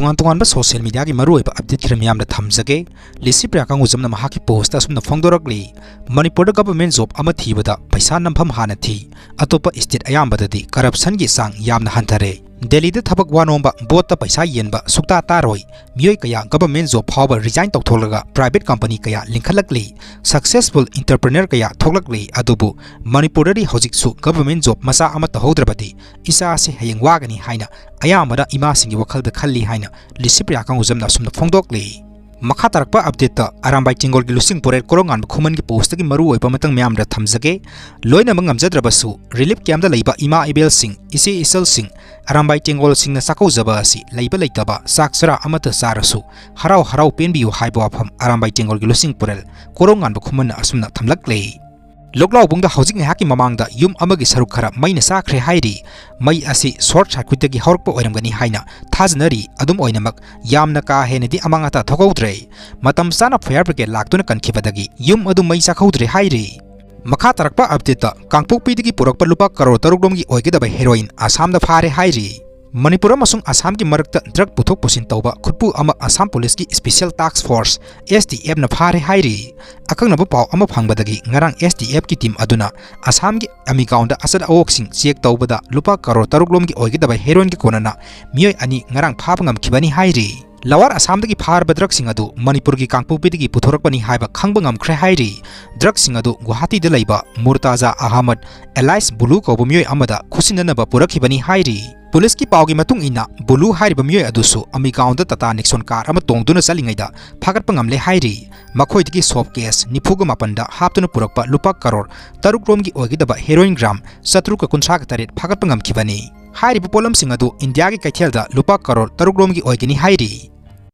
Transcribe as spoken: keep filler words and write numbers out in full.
ꯇꯣꯉꯥꯟ ꯇꯣꯉꯥꯟꯕ social mediaꯒꯤ ꯃꯔꯨꯑꯣꯏꯕ update ꯈꯔ ꯃꯤꯌꯥꯝꯗ ꯊꯝꯖꯒꯦ꯫ ꯂꯤꯁꯤꯄ꯭ꯔꯤꯌꯥ ꯀꯪꯒꯨꯖꯝꯅ ꯃꯍꯥꯛꯀꯤ postꯇ ꯑꯁꯨꯝꯅ ꯐꯣꯡꯗꯣꯔꯛꯂꯤ, ꯃꯅꯤꯄꯨꯔꯗ government job ꯑꯃ ꯊꯤꯕꯗ ꯄꯩꯁꯥ ꯅꯝꯐꯝ ꯍꯥꯟꯅ ꯊꯤ, ꯑꯇꯣꯞꯄ state ꯑꯌꯥꯝꯕꯗꯗꯤ corruptionꯒꯤ ꯆꯥꯡ ꯌꯥꯝꯅ ꯍꯟꯊꯔꯦ꯫ ꯗꯦꯜꯂꯤꯗ ꯊꯕꯛ ꯋꯥꯅꯣꯝꯕ, voteꯇ ꯄꯩꯁꯥ ꯌꯦꯟꯕ ꯁꯨꯛꯇꯥ ꯇꯥꯔꯣꯏ꯫ ꯃꯤꯑꯣꯏ ꯀꯌꯥ government job ꯐꯥꯎꯕ resign ꯇꯧꯊꯣꯛꯂꯒ private company ꯀꯌꯥ ꯂꯤꯡꯈꯠꯂꯛꯂꯤ꯫ Successful entrepreneur ꯀꯌꯥ ꯊꯣꯛꯂꯛꯂꯤ꯫ ꯑꯗꯨꯕꯨ ꯃꯅꯤꯄꯨꯔꯗꯗꯤ ꯍꯧꯖꯤꯛꯁꯨ government job ꯃꯆꯥ ꯑꯃ ꯇꯧꯍꯧꯗ꯭ꯔꯕꯗꯤ ꯏꯆꯥꯁꯤ ꯍꯌꯦꯡ ꯋꯥꯒꯅꯤ ꯍꯥꯏꯅ ꯑꯌꯥꯝꯕꯅ ꯏꯃꯥꯁꯤꯡꯒꯤ ꯋꯥꯈꯜꯗ ꯈꯜꯂꯤ ꯍꯥꯏꯅ ꯂꯤꯁꯤꯄ꯭ꯔꯤꯌꯥ ꯀꯪꯒꯨꯖꯝꯅ ꯑꯁꯨꯝꯅ ꯐꯣꯡꯗꯣꯛꯂꯤ꯫ ꯃꯈꯥ ꯇꯥꯔꯛꯄ updateꯇ ꯑꯔꯥꯝꯕꯥꯏ ꯇꯦꯡꯒꯣꯜꯒꯤ ꯂꯨꯆꯤꯡ ꯄꯨꯔꯦꯜ ꯀꯣꯔꯧꯉꯥꯟꯕ ꯈꯨꯃꯟꯒꯤ postꯇꯒꯤ ꯃꯔꯨꯑꯣꯏꯕ ꯃꯇꯥꯡ ꯃꯌꯥꯝꯗ ꯊꯝꯖꯒꯦ꯫ ꯂꯣꯏꯅꯃꯛ ꯉꯝꯖꯗ꯭ꯔꯕꯁꯨ relief campꯇ ꯂꯩꯕ ꯏꯃꯥ ꯏꯕꯦꯜꯁꯤꯡ, ꯏꯆꯦ ꯏꯆꯜꯁꯤꯡ, ꯑꯔꯥꯝꯕꯥꯏ ꯇꯦꯡꯒꯣꯜꯁꯤꯡꯅ ꯆꯥꯛꯀꯧꯖꯕ ꯑꯁꯤ ꯂꯩꯕ ꯂꯩꯇꯕ ꯆꯥꯛ ꯆꯔꯥ ꯑꯃꯠꯇ ꯆꯥꯔꯁꯨ ꯍꯔꯥꯎ ꯍꯔꯥꯎ ꯄꯦꯟꯕꯤꯌꯨ ꯍꯥꯏꯕ ꯋꯥꯐꯝ ꯑꯔꯥꯝꯕꯥꯏ ꯇꯦꯡꯒꯣꯜꯒꯤ ꯂꯨꯆꯤꯡ ꯄꯨꯔꯦꯜ ꯀꯣꯔꯧꯉꯥꯟꯕ ꯈꯨꯃꯟꯅ ꯑꯁꯨꯝꯅ ꯊꯝꯂꯛꯂꯤ꯫ ꯂꯣꯛꯂꯥꯎꯕꯨꯡꯗ ꯍꯧꯖꯤꯛ ꯉꯥꯏꯍꯥꯛꯀꯤ ꯃꯃꯥꯡꯗ ꯌꯨꯝ ꯑꯃꯒꯤ ꯁꯔꯨꯛ ꯈꯔ ꯃꯩꯅ ꯆꯥꯈ꯭ꯔꯦ ꯍꯥꯏꯔꯤ꯫ ꯃꯩ ꯑꯁꯤ short circuitꯇꯒꯤ ꯍꯧꯔꯛꯄ ꯑꯣꯏꯔꯝꯒꯅꯤ ꯍꯥꯏꯅ ꯊꯥꯖꯅꯔꯤ꯫ ꯑꯗꯨꯝ ꯑꯣꯏꯅꯃꯛ, ꯌꯥꯝꯅ ꯀꯥ ꯍꯦꯟꯅꯗꯤ ꯑꯃꯥꯡ ꯑꯇꯥ ꯊꯣꯛꯍꯧꯗ꯭ꯔꯦ꯫ ꯃꯇꯝ ꯆꯥꯅ fire brigade ꯂꯥꯛꯇꯨꯅ ꯀꯟꯈꯤꯕꯗꯒꯤ ꯌꯨꯝ ꯑꯗꯨ ꯃꯩ ꯆꯥꯛꯍꯧꯗ꯭ꯔꯦ ꯍꯥꯏꯔꯤ꯫ ꯃꯈꯥ ꯇꯥꯔꯛꯄ updateꯇ ꯀꯥꯡꯄꯣꯛꯄꯤꯗꯒꯤ ꯄꯨꯔꯛꯄ ꯂꯨꯄꯥ ꯀꯔꯣꯔ ꯇꯔꯨꯛ ꯂꯣꯝꯒꯤ ꯑꯣꯏꯒꯗꯕ heroin ꯑꯁꯥꯝꯗ ꯐꯥꯔꯦ ꯍꯥꯏꯔꯤ꯫ ꯃꯅꯤꯄꯨꯔ ꯑꯃꯁꯨꯡ ꯑꯁꯥꯝꯒꯤ ꯃꯔꯛꯇ drug ꯄꯨꯊꯣꯛ ꯄꯨꯁꯤꯟ ꯇꯧꯕ ꯈꯨꯠꯄꯨ ꯑꯃ ꯑꯁꯥꯝ ꯄꯨꯂꯤꯁꯀꯤ Special Task Force, STFꯅ ꯐꯥꯔꯦ ꯍꯥꯏꯔꯤ꯫ ꯑꯀꯛꯅꯕ ꯄꯥꯎ ꯑꯃ ꯐꯪꯕꯗꯒꯤ ꯉꯔꯥꯡ STFꯀꯤ team ꯑꯗꯨꯅ ꯑꯁꯥꯝꯒꯤ ꯑꯃꯤꯒꯥꯎꯟꯗ ꯑꯆꯠ ꯑꯋꯣꯛꯁꯤꯡ check ꯇꯧꯕꯗ ꯂꯨꯄꯥ ꯀꯔꯣꯔ ꯇꯔꯨꯛ ꯂꯣꯝꯒꯤ ꯑꯣꯏꯒꯗꯕ heroinꯒꯤ ꯀꯣꯟꯅꯅ ꯃꯤꯑꯣꯏ ꯑꯅꯤ ꯉꯔꯥꯡ ꯐꯥꯕ ꯉꯝꯈꯤꯕꯅꯤ ꯍꯥꯏꯔꯤ꯫ Lower ꯑꯁꯥꯝꯗꯒꯤ ꯐꯥꯔꯕ drugꯁꯤꯡ ꯑꯗꯨ ꯃꯅꯤꯄꯨꯔꯒꯤ ꯀꯥꯡꯄꯣꯛꯄꯤꯗꯒꯤ ꯄꯨꯊꯣꯔꯛꯄꯅꯤ ꯍꯥꯏꯕ ꯈꯪꯕ ꯉꯝꯈ꯭ꯔꯦ ꯍꯥꯏꯔꯤ꯫ Drugꯁꯤꯡ ꯑꯗꯨ ꯒꯨꯋꯥꯍꯥꯇꯤꯗ ꯂꯩꯕ ꯃꯨꯔꯇꯥꯖꯥ ꯑꯍꯃꯗ alias ꯕꯨꯂꯨ ꯀꯧꯕ ꯃꯤꯑꯣꯏ ꯑꯃꯗ ꯈꯨꯠꯁꯤꯟꯅꯅꯕ ꯄꯨꯔꯛꯈꯤꯕꯅꯤ ꯍꯥꯏꯔꯤ꯫ ꯄꯨꯂꯤꯁꯀꯤ ꯄꯥꯎꯒꯤ ꯃꯇꯨꯡ ꯏꯟꯅ, ꯕꯨꯂꯨ ꯍꯥꯏꯔꯤꯕ ꯃꯤꯑꯣꯏ ꯑꯗꯨꯁꯨ ꯑꯃꯤꯒꯥꯎꯟꯗ Tata Nexon car ꯑꯃ ꯇꯣꯡꯗꯨꯅ ꯆꯠꯂꯤꯉꯩꯗ ꯐꯥꯒꯠꯄ ꯉꯝꯂꯦ ꯍꯥꯏꯔꯤ꯫ ꯃꯈꯣꯏꯗꯒꯤ soap case ꯅꯤꯐꯨꯒ ꯃꯥꯄꯟꯗ ꯍꯥꯞꯇꯨꯅ ꯄꯨꯔꯛꯄ ꯂꯨꯄꯥ ꯀꯔꯣꯔ ꯇꯔꯨꯛ ꯔꯣꯝꯒꯤ ꯑꯣꯏꯒꯗꯕ heroin gram ꯆꯥꯇ꯭ꯔꯨꯛꯀ ꯀꯨꯟꯊ꯭ꯔꯥꯒ ꯇꯔꯦꯠ ꯐꯥꯒꯠꯄ ꯉꯝꯈꯤꯕꯅꯤ꯫ ꯍꯥꯏꯔꯤꯕ ꯄꯣꯠꯂꯝꯁꯤꯡ ꯑꯗꯨ ꯏꯟꯗꯤꯌꯥꯒꯤ ꯀꯩꯊꯦꯜꯗ ꯂꯨꯄꯥ ꯀꯔꯣꯔ ꯇꯔꯨꯛ ꯔꯣꯝꯒꯤ ꯑꯣꯏꯒꯅꯤ ꯍꯥꯏꯔꯤ꯫